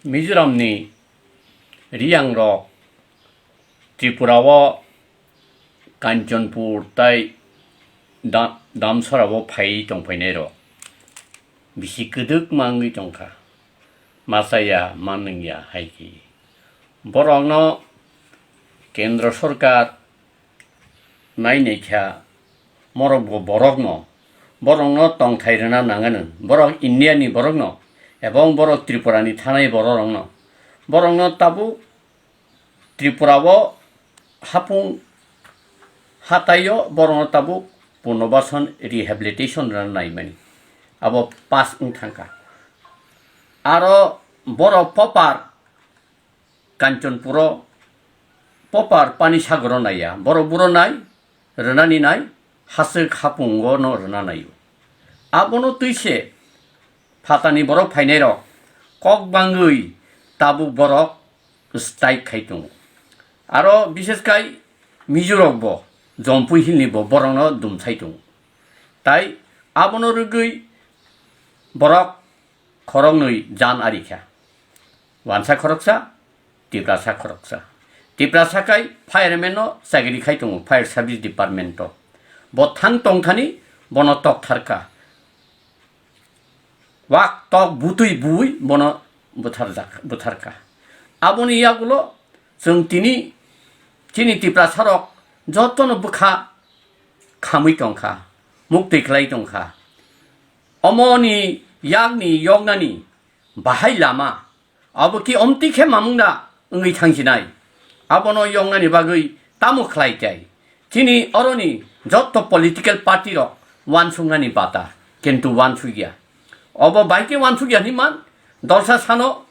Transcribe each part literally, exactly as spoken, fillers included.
Mizoramni Riyangrok Tripurao Kanchanpur tei Da-, Damsarao phaiwi tongphainairok bisi kwdwkma wngwi tongkha, ma chaya ma nungya hai khe. Borokno Kendra Sorkar nainai kha, morok bo borokno, borokno tongthai rwna nangano, borok India ni borokno, ebong borok Tripura ni thanai borok rokno, borokno tabuk Tripura o hapung hataio borokno tabuk Punobashan rehabilitation rwna naimani, abo pass wng thangkha. Aro borok popar Kanchanpuro popar pani sagoro naiya, borok buro nai, rwnani nai, haswk hapungo no rwna naio. Abono twi se phatani borok phainairok kok bangwi tabuk borok strike khai tongo. Aro bishes kai Mizorok bo Jompui Hill ni bo borokno dumsai tongo. Tai abono rwgwi borok khoroknwi jan ari kha. Wansa khoroksa, Tiprasa khoroksa. Tiprasa kai fireman no chakri khai tongo, fire service department o. Bo thang tongthani bono tokthar kha. Wak tok butwi buwi bono butharjak, butharkha. Aboni yagulo chwng tini chini Tiprasarok jotono bwkha khamwi tongkha, muktwi khlai tongkha. Omoni yakni yoknani bahai lama abo ki omtwi khe mamungda wngwi thangsinai? Abono yoknani bagwi tamo khlai tai? Chini oroni jotto political party rok wansuknani bata, kintu wansukya. Obo bai khe wansukya hinwi man, dolsa sano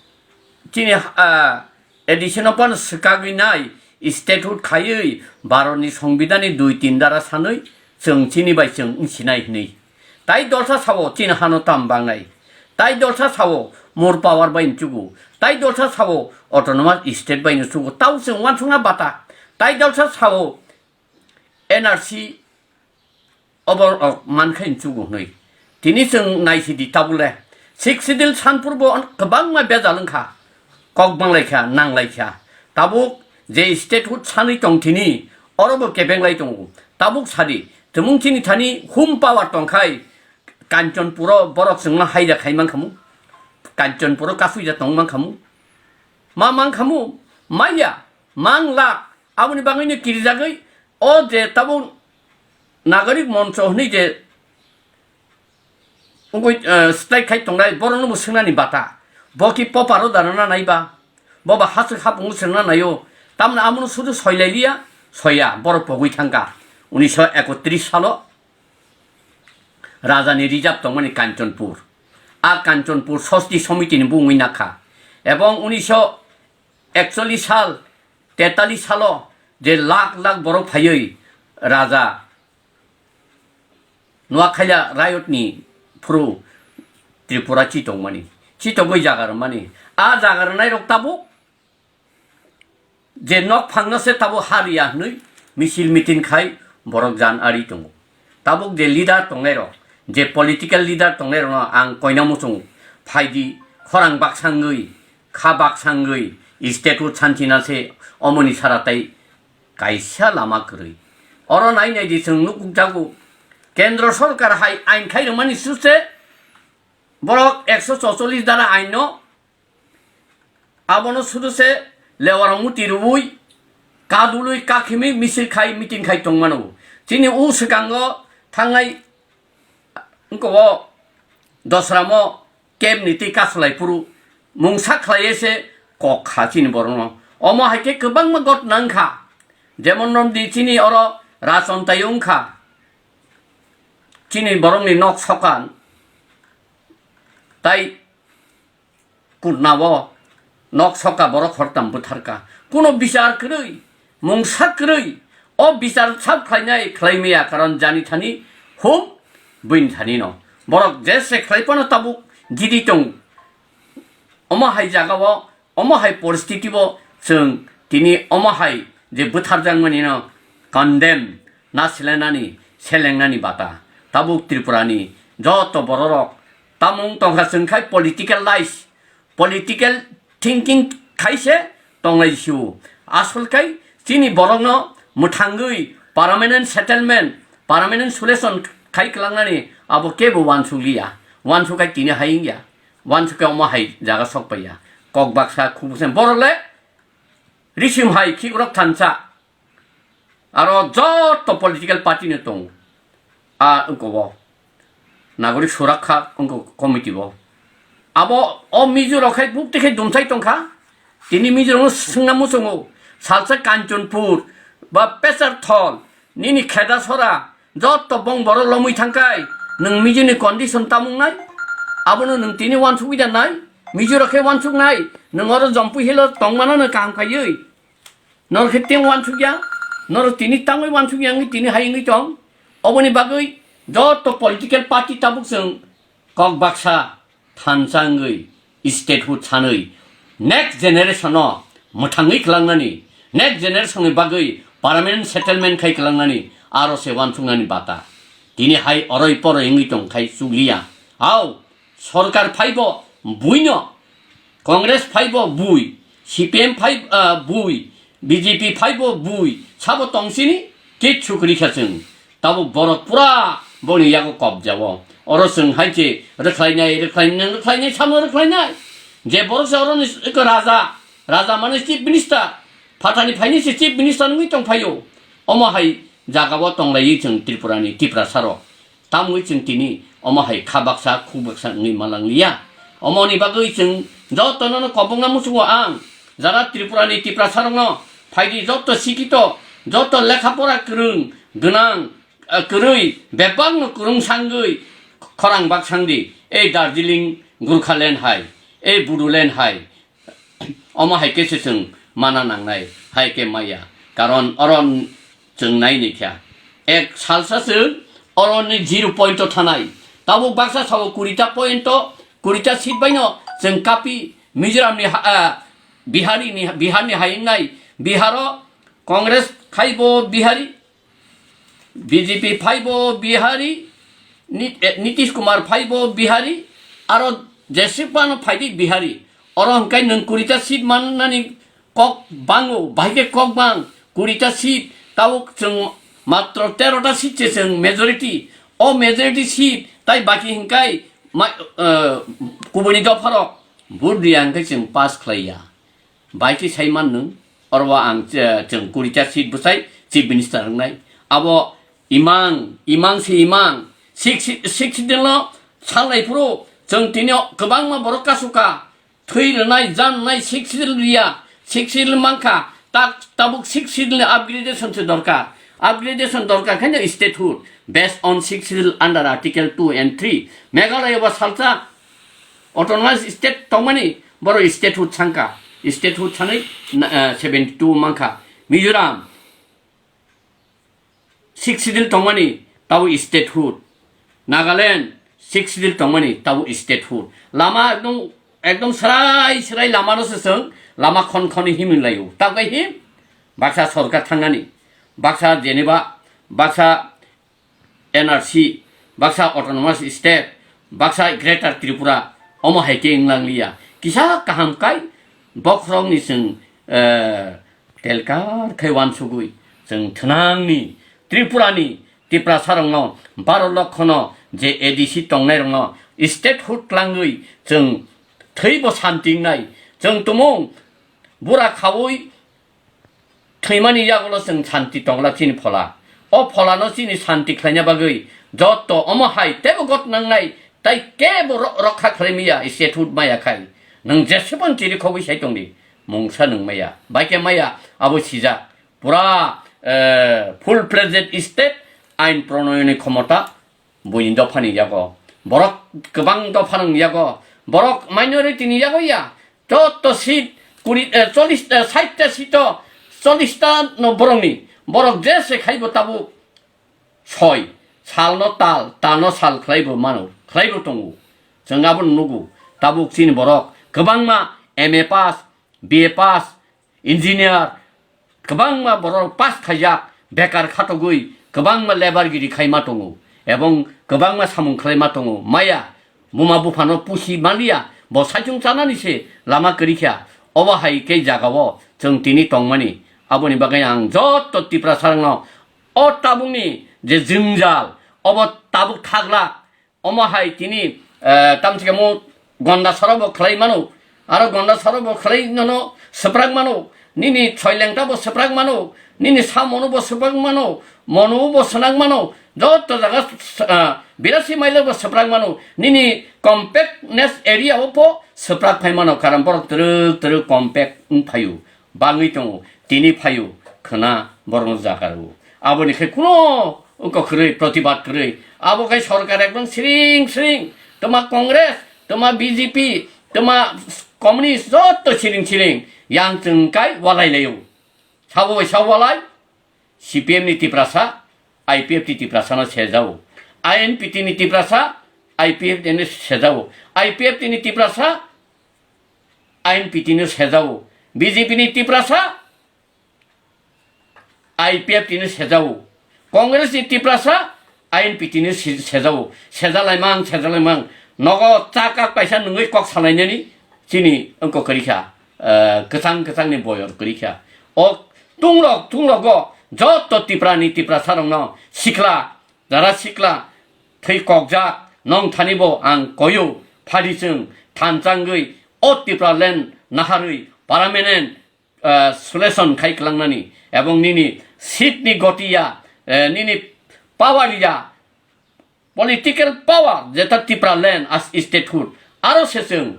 chini, ah, addition o phano swkagwi nai, statehood khaiwi Bharatni Songbidanni dui tin dara sanwi chwng chini bai chwng wngsinai hinwi. Tai dolsa sao chini hano tam bangnai. Tai dolsa sao more power bai nchugo. Tai dolsa sao autonomous state bai nchugo. Tao chwng wansukna bata. Tai dolsa sao N R C obo rok mankhai nchugo hinwi. Tini chwng naisidi tabule. Sixth Schedule sanpurbo kwbangma bejal wngkha. Kok banglaikha, nanglaikha. Tabuk je statehood sanwi tong tini, orobo kebenglai tongo. Tabuk sadi, tumung chini thani hum power tongkhai, Kanchanpuro borok chwngno haida khai mankhamu, Kanchanpuro kasuida tong mankhamu, ma mankhamu, maya, manglak, aboni bagwino kirijagwi o je tabuk Nagarik Moncho hwnwi je wngwi, eh, strike khai tongnai, borokno bo swngnani bata, bo ki poparo darana naiba, bo ba haswk hapungo swngnanaio, tamni amono sudu soilailiya, soya, borok pogwi thangkha. Unisho ekotris salo Rajani reserve tongmani Kanchanpur. A Kanchanpur Sosti Somitini bo wngwi nakha. Ebong unisho ekchollis sal, tetallis salo je lakh lakh borok phaiwi Raja Noakhaila riot ni phuru Tripura chitokmani, chitokgwi jaga rwmani. A jaga rwnairok tabuk je nok phangno se tabuk ha riya hwnwi misil meeting khai borok jan ari tongo. Tabuk je leader tongnairok, je political leader tongnairokno ang koina muchungo, phaidi khorang baksa wngwi, kha baksa wngwi, statehood sanchina se omoni sara tai kaisa lama kwrwi. Oro nai nai di chwng nukjago, Kendra Sorkar hai ain khai rwmani suse borok ekso chorchollis dara ain no Abono sudu se lewarok muti rwui, kadulwi, kakhimwi misil khai, meeting khai tongmano. Chini u swkango thangnai wngkha o Dosramo camp ni twi kasalai phuru mungsa khlaiwi se kok kha chini borokno. Omo hai khe kwbangma ghotna wngkha. Jemon romdi chini oro Rajon tai wngkha. Chini borokni nok sokan tai Kutnao nok soka borok hortam bwtharka. Kuno bichar kwrwi, mungsa kwrwi, o bichar sak khlainai khlaimaya, karon jani thani hum buini thani no. Borok jese khlai phano tabuk gidi tongo. Omo hai jagao, omo hai poristiti bo chwng tini omo hai je bwtharjakmani no condemn na selenani, selengnani bata. Tabuk Tripura ni joto bororok tamung tongkha chwng khai political lies, political thinking khaise tonglai sio. Asol kai chini borokno mwthangwi permanent settlement, permanent solution khai kwlangnani abo kebo uansukliya. Uansuk kai tini hai wngya. Uansuk kai omo hai jaga sok paiya. Kok baksa khuk baksa borok le risim hai khikrok thansa. Aro joto political party no tongo. A wngkha o Nagorik Surakha wngkha committee o. Abo o Mizo rok khai bukti khai dumsai tongkha. Tini Mizo rokno swngna muchungo. Salsa Kanchanpur ba Pesarthol nini Khedasora joto bong borok lomwi thangkhai nwng Mizo ni condition tamung nai. Abono nwng tini uansukwi da nai. Mizo rok khe uansuk nai. Nwng oro Jampui Hill o tongmano no kaham khaiwi. Norok khe tei uansukya, norok tini tangwi uansukya wngwi tini hai wngwi tong. Oboni bagwi joto political party tabuk chwng kok baksa thansa wngwi statehood sanwi next generation no mwthangwi kwlangnani, next generation ni bagwi permanent settlement khai kwlangnani aro se uansuknani bata. Tini hai oroi poroi wngwi tong khai chukliya. Hao, sorkar phaibo buino, Congress phaibo bui, C P M phai, ah, bui, B J P phaibo bui, sabo tongsini kichu kwrwi kha chwng. Tabuk borok pura boni yago kobjao. Oro chwng hai se rwkhlainai, rwkhlainai, rwkhlainai, samo rwkhlainai. Je borok se oroni eko raja, raja mane chief minister, phatani phaini se chief minister wngwi tongphaio. Omo hai jagao tonglaiwi chwng Tripura ni Tiprasa rok. Tamwi chwng tini omo hai kha baksa khuk baksa wngwi malang liya. Omoni bagwi chwng jotono no kobokna muchungo ang, jara Tripura ni Tiprasa rokno phaidi joto sikito, joto lekha pora kwrwng gwnang, ah, kwrwi bebak no kwrwng sangwi khorang bak sangdi, ei Darjeeling Gurkhaland hai, ei Bodoland hai, omo hai khe se chwng mana nangnai, hai khe maya. Karon oro chwng nai ni kha. Ek salsa chwng oro ni zero point o thanai. Tabuk baksa sao kurita point o, kurita seat bai no chwng kapi Mizoram ni ha-, ah, Bihari ni, Bihar ni hai wngnai. Bihar o Congress khai bo Bihari, B J P phaibo Bihari, Nit-, eh, Nitish Kumar phaibo Bihari, aro jeswk phano phaidi Bihari. Oro hwnkhe nwng kurita seat mannani kok bango, bahai khe kok bang, kurita seat, tabuk chwng matro terota seat se chwng majority. O majority seat tai baki hwnkhe ma-, eh, kubuni dopharok vote riya hwnkhe chwng pass khlaiya. Bai khe sai man nwng, oro o ang, eh, chwng kurita seat bwsai chief minister wngnai. Abo imang, imang se imang. Six, six din no salnai phuru chwng tini o kwbangma borok kasu ka. Thwi rwnai, jan rwnai, six schedule riya, six schedule mankha. Tak, tabuk six schedule ni upgradation se dorkar. Upgradation dorkar khe statehood based on six schedule under article two and three. Meghalaya bo salsa autonomous state tongmani, boro statehood sangka, statehood sanwi, na, eh, seventy two mankha. Mizoram six schedule tongmani, tabo statehood. Nagaland six schedule tongmani, tabo statehood. Lama ekdom, ekdom srai srai lama no se chwng, lama khon khon himwi laio. Tabukhe him, baksa sorkar thangnani, baksa jeneba, baksa N R C, baksa autonomous state, baksa Greater Tripura, omo hai khe wnglang liya. Kisa kaham kai bokhorokni chwng, eh, telkar khai uansugwi chwng thnangni Tripurani Tiprasarokno baro lokhono je A D C tongnairokno statehood tlangwi chwng thwibo santi wngnai. Chwng tumung bura khaui thwimani yagulo chwng santi tongla chini phola. O pholano chini santi khlaina bagwi joto omo hai teibo got nangnai, tai kebo ro-, rokha khlai maya, statehood maya khai. Nwng jesebon chiri khogwi sai tongdi, mungsa nwng maya, bai khe maya, abo sijak. Pura, eh, full fledged state ain pronoyoni khomota buini dophani yago. Borok kwbang dopha nang yago. Borok minority ni yago ya. Joto seat kuri, eh, chollish, eh, sait ta seat o chollish ta no borokni. Borok je se khaibo tabuk soi. Salno tal, talno sal khlaibo mano, khlaibo tongo. Chwng abono nugo. Tabuk chini borok kwbangma M A pass, B A pass, engineer, kwbangma borok pass khaijak, bekar khatogwi kwbangma labour giri khaima tongo, ebong kwbangma samung khlaima tongo. Maya, buma buphano pusi maliya, bo saichung chanani se lama kwrwi kha. Obo hai khe jagao chwng tini tongmani, aboni bagwi ang joto Tiprasarokno o tabukni je jwngjal, obo tabuk thaglak, omo hai tini, eh, tamchikamo gonda sorobo khlai mano, aro gonda sorobo khlai nono swprak mano, nini soilengta bo swprak mano, nini samono bo swprak mano, mono bo swnang mano, joto jaga, ah, birasi mailo bo swprak mano, nini compactness area o pho swprak phai mano, karon borok twrwk twrwk compact wng phaio, bangwi tongo, tini phaio, khwna borokno jakarwo. Aboni khe kuno wngkok kwrwi, protibad kwrwi. Abo khe sorkar ekdom siring siring, twma Congress, twma B J P, twma Communist, joto siring siring, yang chwng kai walai laio. Sabo bai sabo walai, C P M ni Tiprasa, I P F T Tiprasa no sejao. I N P T ni Tiprasa, I P F T ni sejao. I P F T ni Tiprasa, I N P T ni sejao. B J P ni Tiprasa, I P F T ni sejao. Congress ni Tiprasa, I N P T ni se-, sejao. Sejalaimang, sejalaimang. Nogo chakak paisa nungwi kok salainani chini wngkok kwrwi kha, eh, kwchang kwchangni boyor kwrwi kha. O tungrok, tungrogo joto Tiprani Tiprasarokno sikla, jara sikla, thwi kokjak, nong thani bo ang koyo, phadi chwng thanchangwi o Tipraland naharwi permanent, eh, solution khai kwlangnani, ebong nini seat ni goti ya, eh, nini power ya, political power, jeta Tipraland as statehood, aro se chwng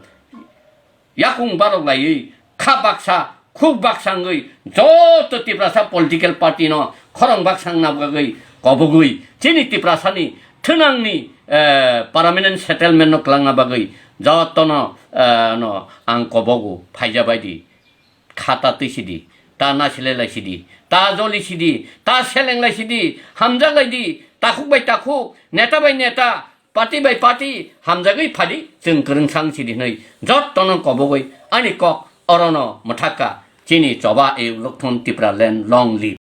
yakung barok laiwi kha baksa, khuk baksa wngwi joto Tiprasa political party no khorang baksa wngna bagwi kobogwi chini Tiprasani thwnangni, eh, permanent settlement no kwlangna bagwi jotono, eh, no ang kobogo phaija baidi. Kha ta twi sidi, ta nasilai lai sidi, ta joli sidi, ta seleng lai sidi, hamjak lai di, takhuk bai takhuk, neta bai neta, party bai party, hamjagwi phadi, chwng kwrwng sang sidi hwnwi, jottono kobogwi ani kok orono mwthakka, chini choba e lokthon Tipraland long live.